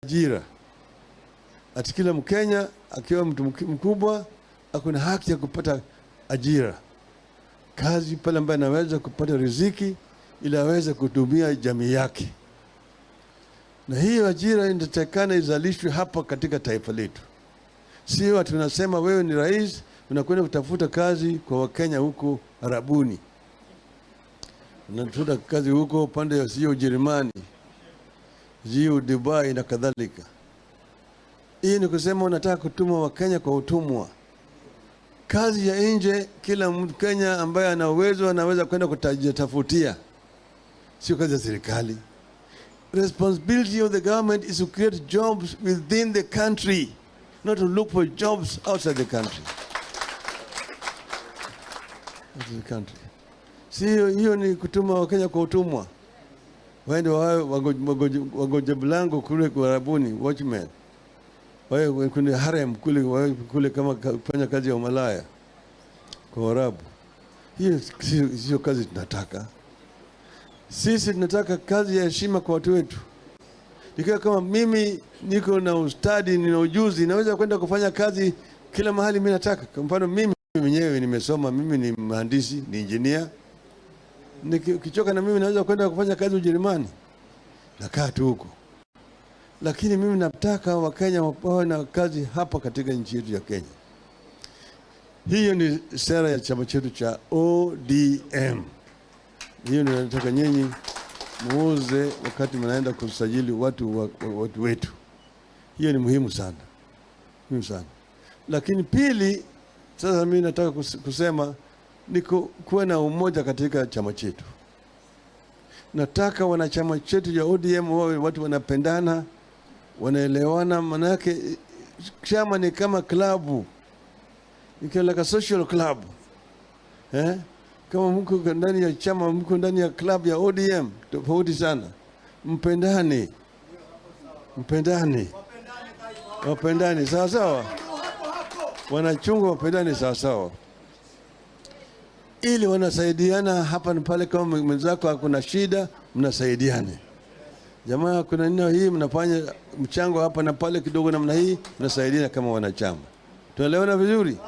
Ajira. Ati kila Mkenya akiwa mtu mkubwa ako na haki ya kupata ajira, kazi pale ambaye anaweza kupata riziki ili aweze kuhudumia jamii yake, na hiyo ajira inatakikana izalishwe hapa katika taifa letu. Sio tunasema wewe ni rais unakwenda kutafuta kazi kwa Wakenya huko Arabuni, unatafuta kazi huko upande ya sio Ujerumani, sio Dubai na kadhalika. Hii ni kusema unataka kutuma Wakenya kwa utumwa. Kazi ya nje, kila Mkenya ambaye ana uwezo anaweza kwenda kujitafutia, sio kazi ya serikali. Responsibility of the government is to create jobs within the country, not to look for jobs outside the country. Outside the country. Sio hiyo ni kutuma Wakenya kwa utumwa, waende wawe wagoje mlango kule kwa Arabuni, watchmen, wawe kwenye harem kule, wawe kule kama kufanya kazi ya umalaya kwa Waarabu. Hiyo sio kazi tunataka. Sisi tunataka kazi ya heshima kwa watu wetu. Ikiwa kama mimi niko na ustadi, nina ujuzi, naweza kwenda kufanya kazi kila mahali mimi nataka. Kwa mfano mimi mwenyewe nimesoma, mimi ni mhandisi, ni engineer. Nikichoka na mimi naweza kwenda kufanya kazi Ujerumani, nakaa tu huko. Lakini mimi nataka Wakenya wawe na kazi hapa katika nchi yetu ya Kenya. Hiyo ni sera ya chama chetu cha ODM. Hiyo ndio nataka nyinyi muuze wakati mnaenda kusajili watu wetu. Hiyo ni muhimu sana, muhimu sana. Lakini pili, sasa mimi nataka kusema ni kuwa na umoja katika chama chetu. Nataka wanachama chetu cha ODM wawe watu wanapendana, wanaelewana, manake chama ni kama klabu, ni like a social club, eh? Kama mko ndani ya chama, mko ndani ya club ya ODM, tofauti sana. Mpendane, mpendane, wapendane sawa sawa, wanachungwa wapendane sawa sawa, ili wanasaidiana hapa na pale. Kama mwenzako kuna shida, mnasaidiane. Jamaa, kuna nini hii, mnafanya mchango hapa na pale kidogo namna hii, mnasaidiana kama wanachama. Tunaelewana vizuri?